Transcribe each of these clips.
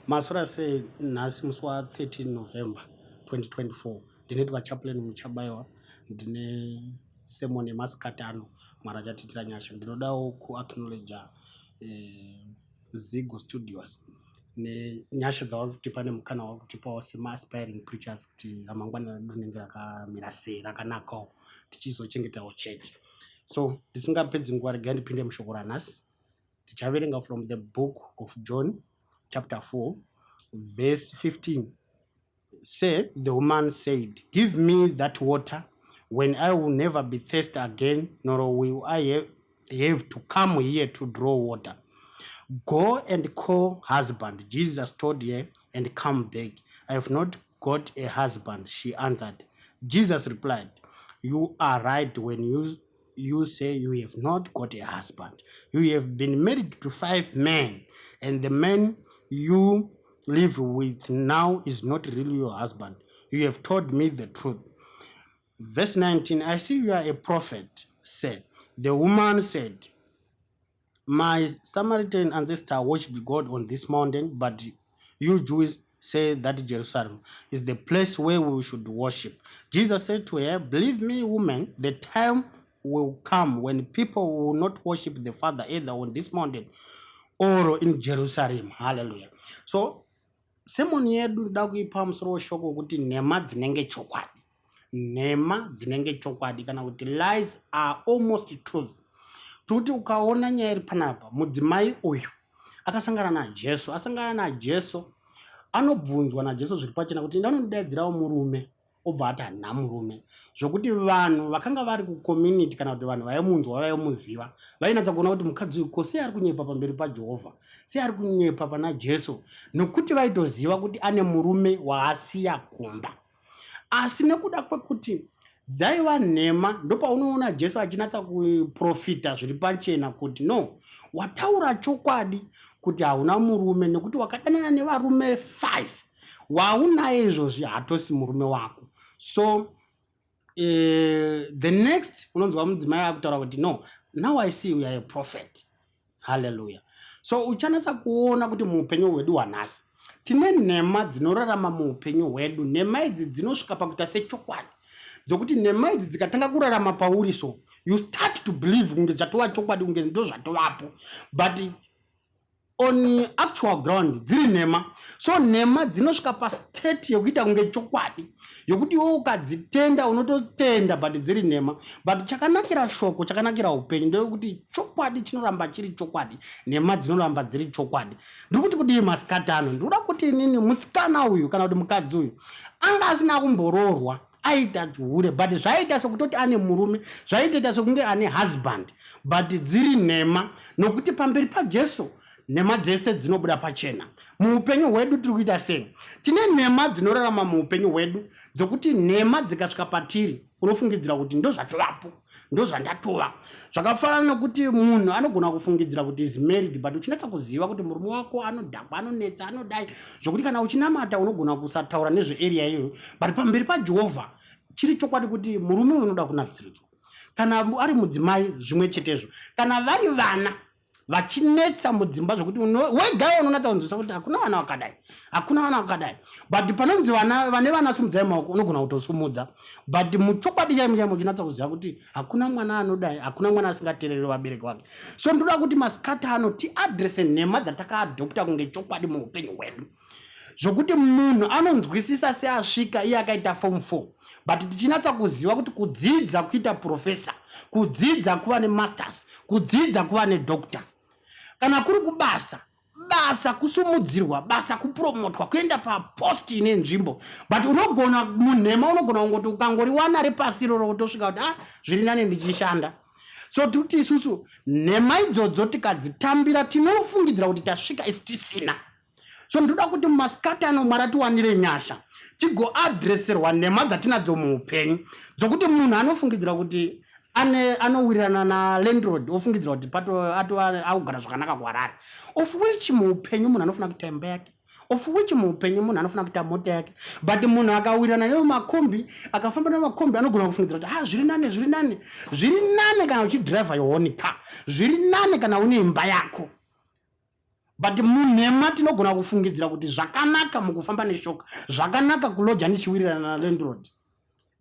Maswera sei nhasi musi wa 13 November 2024 ndineti vachaplain Muchabaiwa ndine sermon yemasikati ano. Mwari achatiitira nyasha. Ndinodawo kuacknowledger eh, Zigo Studios nenyasha dzavari kutipa nemukana wavari kutipawo semaaspiring preachers kuti ramangwana redu rinenge rakamira sei rakanakawo tichizochengetawo church. So ndisingapedzi nguva regai ndipinde mushoko ranhasi. Tichaverenga from the book of John chapter 4 verse 15. Say, the woman said, Give me that water when I will never be thirsty again, nor will I have to come here to draw water. Go and call husband, Jesus told her, and come back. I have not got a husband, she answered. Jesus replied, You are right when you say you have not got a husband. You have been married to 5 men, and the man you live with now is not really your husband. You have told me the truth. Verse 19, I see you are a prophet, said. The woman said, My Samaritan ancestor worshipped God on this mountain, but you Jews say that Jerusalem is the place where we should worship. Jesus said to her, Believe me, woman, the time will come when people will not worship the Father either on this mountain or in Jerusalem. Hallelujah. So, sermon yedu ndoda kuipa musoro weshoko wekuti nhema dzinenge chokwadi. Nhema dzinenge chokwadi kana kuti lies are almost truth. Tikuti ukaona nyaya iri panapa, mudzimai uyu akasangana naJesu, asangana naJesu anobvunzwa naJesu zviri pachena kuti ndanondidaidzirawo murume obva ati handina murume zvokuti vanhu vakanga vari kucommunity kana kuti vanhu vaimunzwa vaimuziva vainatsa kuona kuti mukadzi uyu ko sei ari kunyepa pamberi pajehovha sei ari kunyepa pana jesu nokuti vaitoziva kuti ane murume waasiya kumba asi nekuda kwekuti dzaiva nhema ndopaunoona jesu achinatsa kuprofita zviri pachena kuti no wataura chokwadi kuti hauna murume nekuti wakadanana nevarume 5 waunaye izvozvi hatosi murume wako. So the next unonzwa mudzimai akutaura kuti no, now I see you are a prophet. Hallelujah. So uchanatsa kuona kuti muupenyu hwedu hwanhasi tine nhema dzinorarama muupenyu hwedu. Nhema idzi dzinosvika pakuita sechokwadi, dzokuti nhema idzi dzikatanga kurarama pauri, so you start to believe kunge zvatova chokwadi, kunge ndo zvatovapo, but on actual ground dziri nhema. So nhema dzinosvika pastate yekuita kunge chokwadi, yokuti iwe ukadzitenda unototenda, but dziri nhema. But chakanakira shoko, chakanakira upenyu ndeyekuti chokwadi chinoramba chiri chokwadi, nhema dzinoramba dziri chokwadi. Ndiri kuti kudii masikati ano? Ndikuda kuti inini musikana uyu kana kuti mukadzi uyu anga asina kumboroorwa, aita hure, but zvaiita sekutoti ane murume, zvaitoita sekunge ane husband, but dziri nhema, nokuti pamberi paJesu nhema dzese dzinobuda pachena. Muupenyu hwedu tiri kuita sei? Tine nhema dzinorarama muupenyu hwedu dzokuti nhema dzikasvika patiri unofungidzira kuti ndozvatovapo, ndozvandatova. Zvakafanana nokuti munhu anogona kufungidzira kuti is married, but uchinatsa kuziva kuti murume wako anodhakwa, anonetsa, anodai, zvokuti kana uchinamata unogona kusataura nezvearea iyoyo, but pamberi paJehovha chiri chokwadi kuti murume uyu unoda kunatsiridzwa. Kana ari mudzimai zvimwe chetezvo, kana vari vana vachinetsa mudzimba zvokuti wega unonatsa kunzwisa kuti hakuna vana vakadai, hakuna vana vakadai, but panonzi vana vane vana sumudzai maoko, unogona kutosumudza, but muchokwadi chaimo chaimo uchinatsa kuziva kuti hakuna mwana anodai, hakuna mwana asingateereri vabereki vake. So ndoda kuti masikati ano tiadrese nhema dzatakaadopta kunge chokwadi muupenyu hwedu, zvokuti munhu anonzwisisa seasvika iye akaita form 4, but tichinatsa kuziva kuti kudzidza kuita professor, kudzidza kuva nemasters, kudzidza kuva nedoctor, kana kuri kubasa, basa kusumudzirwa, basa kupromotwa, kuenda papost ine nzvimbo, but unogona munhema unogona kungoti ukangoriwana repasi iroro utosvika kuti ah, zviri nane ndichishanda. So tikuti isusu nhema idzodzo tikadzitambira tinofungidzira kuti tasvika isu tisina. So ndoda kuti mumasikati ano Mwari atiwanire nyasha tigoadreserwa nhema dzatinadzo muupenyu, dzokuti munhu anofungidzira kuti anowirirana nalandlord, ofungidzira kuti atova akugara zvakanaka kuHarare, of which muupenyu munhu anofanira kuita imba yake, of which muupenyu munhu anofanira kuita mota yake, but munhu akawirirana nemakombi, akafamba nemakombi, anogona kufungidzira kuti ah, zviri nane, zviri nane, zviri nane kana uchidhiraivha your own car, zviri nane kana une imba yako. But munhema tinogona kufungidzira kuti zvakanaka mukufamba neshoka, zvakanaka kuloja ndichiwirirana nalandlord.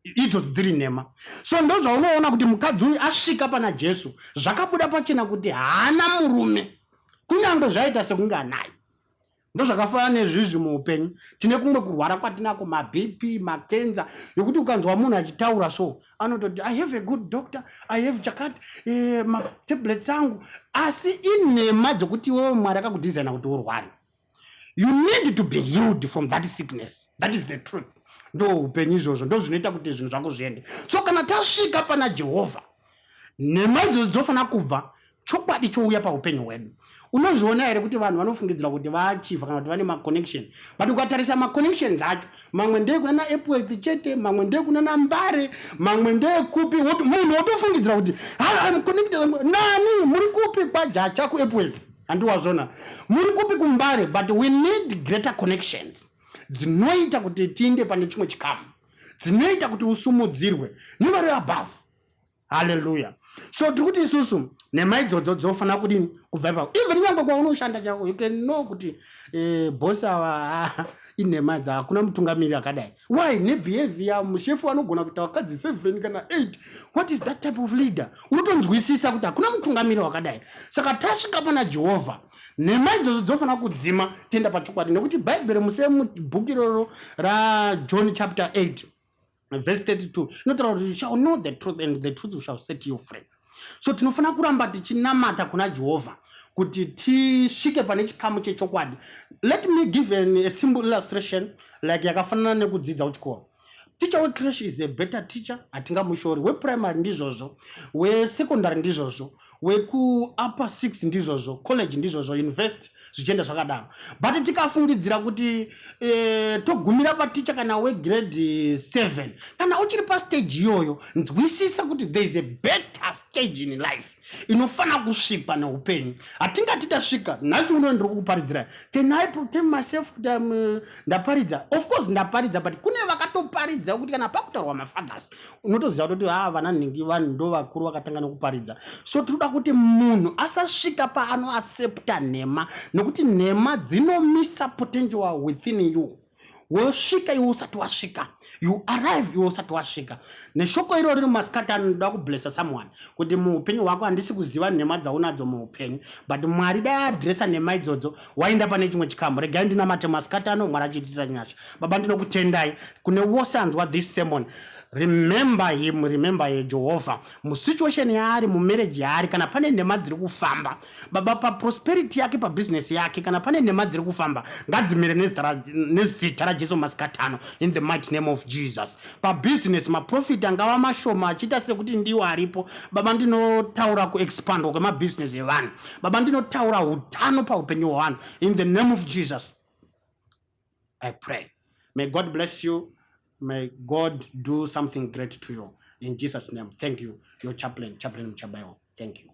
Idzodzo dziri nhema. So ndozvaunoona kuti mukadzi uyu asvika pana Jesu, zvakabuda pachena kuti haana murume, kunyange zvaita sekunge anaye. Ndozvakafanana nezvizvi muupenyu. Tine kumwe kurwara kwatinako, maBP, makenza, yokuti ukanzwa munhu achitaura so anototi I have a good doctor, I have chakati, matablets angu, asi inhema dzokuti iwewe Mwari akakudhizaina kuti urware. You need to be healed from that sickness. That is the truth. Ndo upenyu izvozvo, ndo zvinoita kuti zvinhu zvako zviende. So kana tasvika pana Jehovha, nhema idzodzo dzofanira kubva, chokwadi chouya paupenyu hwedu. Unozviona here kuti vanhu vanofungidzira kuti vaachivha kana kuti vane maconnection, but ukatarisa maconnections acho, mamwe ndeekunana Epworth chete, mamwe ndeekunana Mbare, mamwe ndeekupi, munhu wotofungidzira kuti I'm connected nani, muri kupi kwaJacha kuEpworth, handiwazvona, muri kupi kuMbare. But we need greater connections dzinoita kuti tiinde pane chimwe chikamu, dzinoita kuti usumudzirwe nevari above. Haleluya. So tiri kuti isusu nhema idzodzo dzofanira kudini? Kubva ipapo. Even nyangwe kwaunoshanda chako, you can know kuti boss ava inhema dza, hakuna mutungamiri akadai. Why? Nebehavior, mushefu anogona kuita vakadzi 7 kana 8. What is that type of leader? Unotonzwisisa kuti hakuna mutungamiri wakadai. Saka tasvika pana Jehovha, nhema idzodzo dzofanira kudzima, tienda pachokwadi, nekuti Bhaibheri mubhuku iroro raJohn chapter 8 verse 32 inotaura kuti you shall know the truth and the truth shall set you free. So tinofanira kuramba tichinamata kuna Jehovha kuti tisvike pane chikamu chechokwadi. Let me give a simple illustration, like yakafanana nekudzidza kuchikoro. Teacher wecreche is a better teacher, hatingamushori. Weprimary ndizvozvo, wesecondary ndizvozvo, wekuupper 6 ndizvozvo, college ndizvozvo, university, zvichienda zvakadaro. But tikafungidzira kuti togumira paticha kana wegrade 7, kana uchiri pastage iyoyo, nzwisisa kuti there is a better stage in life inofanira kusvikwa neupenyu. Hatingati tasvika nhasi uno ndiri kukuparidzirai. Can I proclaim myself kuti ndaparidza? Of course ndaparidza, but kune vakatoparidza kuti kana pakutaurwa mafathers unotoziva kutoti ha, vana nhingi, vanhu ndo vakuru vakatanga nekuparidza. So tinoda kuti munhu asasvika paanoaccepta nhema, nekuti nhema dzinomisa potential within you. Wosvika iwe usati wasvika, you arrive iwe usati wasvika. Neshoko iro riri masikati anoda kublessa someone kuti muupenyu hwako, handisi kuziva nhema dzaunadzo muupenyu, but Mwari dai addressa nhema idzodzo, waenda pane chimwe chikamu. Regai ndinamate masikati ano, Mwari achiitira nyasha. Baba, ndinokutendai kune wose anzwa this sermon. Remember him, remember Jehovha, musituation yaari, mumarriage yaari, kana pane nhema dziri kufamba, Baba, paprosperity yake, pabhizinesi yake, kana pane nhema dziri kufamba, ngadzimire nezita raJesu masikatano, in the mighty name of Jesus. Pabhizinesi maprofit angava mashoma achiita sekuti ndiwo aripo, Baba, ndinotaura kuexpandwa kwemabhizinesi evanhu. Baba, ndinotaura utano paupenyu hwevanhu. In the name of Jesus I pray. May God bless you. May God do something great to you. In Jesus' name. Thank you. Your chaplain, Chaplain Muchabaiwa. Thank you.